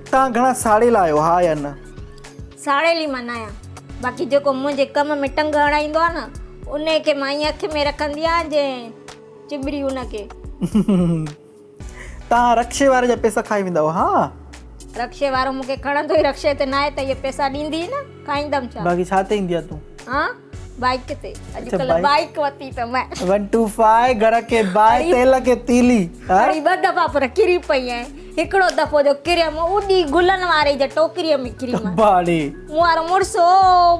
توهان گهڻا ساڙيل آهيو ها يا نه؟ ساڙيل ئي مان ناهيان باقي جيڪو منهنجي ڪم ۾ ٽنگ هڻائيندو آهي نه انهي کي مان ائين اک ۾ رکندي آهيان جئين چٻري ان کي. توهان رڪشي واري جا پئسا کائي ويندا آهيو ها؟ رڪشي وارو مون کي کڻندو ئي رڪشي تي ناهي ته اهي پئسا ڏيندي نه کائيندم ڇا؟ باقي ڇا تي ايندي آهي تون؟ ها بائيڪ تي اڄڪلهه بائيڪ ورتي ته مين. ون ٽو فائي گهر کي باهه تيل کي تيلي. اڙي ٻه دفعا پر ڪري پئي آهين هڪڙو دفعو جو ڪريم اڏي گلن واري جي ٽوڪري ۾ ڪريم. اباڙي. مون وارو مڙس هو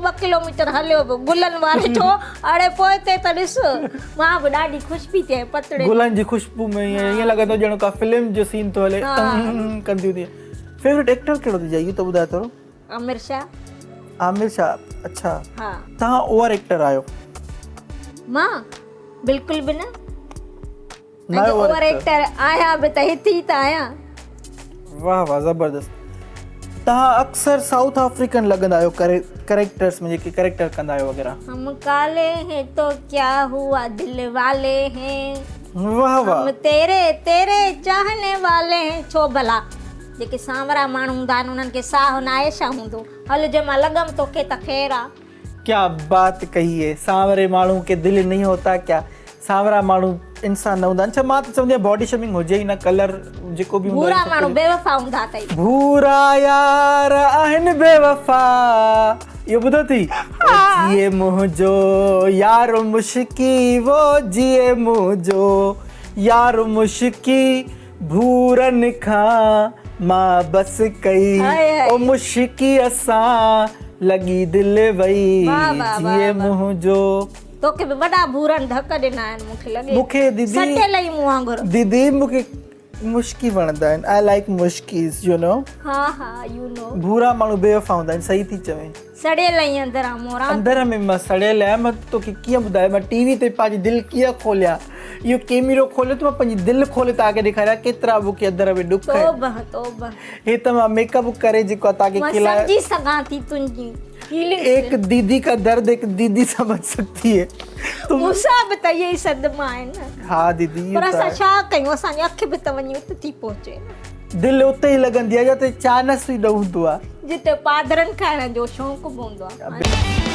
ٻه ڪلوميٽر هليو به گلن واري جو اڙي پوئتي ته ڏس مان به ڏاڍي خوش پئي ٿيان پتڙي. گلن جي خوشبو ۾ ائين لڳندو ڄڻ ڪا فلم جو سين ٿو هلي ڪندي هوندي. فيورٽ ايڪٽر ڪهڙو تنهنجو اهو ته ٻڌاء ٿورو. عامر شاهه. عامر شاهه اڇا. ها. توهان اوور ايڪٽر آهيو. مان بلڪل به نه. نه اوور ايڪٽر آهيان به ته هتي ئي ته آهيان. واه واه زبردست. توهان اڪثر سائوٿ آفريڪن لڳندا آهيو ڪريڪٽرس ۾ جيڪي ڪريڪٽر ڪندا آهيو وغيره. هم ڪالي هين تو ڪيا هوا دل والي هين. واه واه. هم تيري تيري چاهني والي هين ڇو ڀلا جيڪي سانورا ماڻهو هوندا آهن انهن کي ساهه ناهي ڇا هوندو هل جي مان لڳم توکي ته خير آ. ڪيا بات ڪهي هي سانوري ماڻهو ڪي دل نهي هوتا ڪيا سانورا ماڻهو انسان نه هوندا آهن ڇا مان ته چوندي آهيان باڊي شيمنگ هجي ئي نه ڪلر جيڪو به هوندو ڀورا ماڻهو بيوفا هوندا اٿئي. ڀورا يار آهن بيوفا اهو ٻڌو ٿي جيئي منهنجو يار مشڪي وو جيئي منهنجو يار مشڪي ڀورن کان مان بس ڪئي او مشڪيء سان لڳي دل وئي جيئي منهنجو. توکي به وڏا ڀورن ڌڪ ڏنا آهن مونکي لڳي مونکي ديدي سٽيل ئي مون وانگر. ديدي مونکي مشڪي وڻندا آهن I like مشڪيز you know. ها ها you know. ڀورا ماڻهو بيوفا هوندا آهن صحيح ٿي چوين. سڙيل آهين اندران موران. اندر ۾ مان سڙيل آهيان مان توکي ڪيئن ٻڌايان مان ٽي وي تي پنهنجي دل ڪيئن کوليان اهو ڪيميرو کوليو ته مان پنهنجي دل کولي توهان کي ڏيکاريان ڪيترا مون کي اندر ۾ ڏک آهن. توبه توبه. هي ته مان ميڪ اپ ڪري جيڪو آهي توهان کي مان کلايان. سمجهي سگهان ٿي تنهنجي فيلنگس. ايڪ ديدي ڪا درد ايڪ ديدي سمجهه سگتي هي. مون سان به ته اهي ئي صدما آهن نه. ها ديدي اهو پر ته اسان آهي. ڇا ڪيون اسان جي اک به ته وڃي ات ٿي پهچي نه. دل اتي ئي لڳندي آهي جتي چانس ئي نه هوندو آهي. جتي پادرن کائڻ جو شوق به هوندو آهي.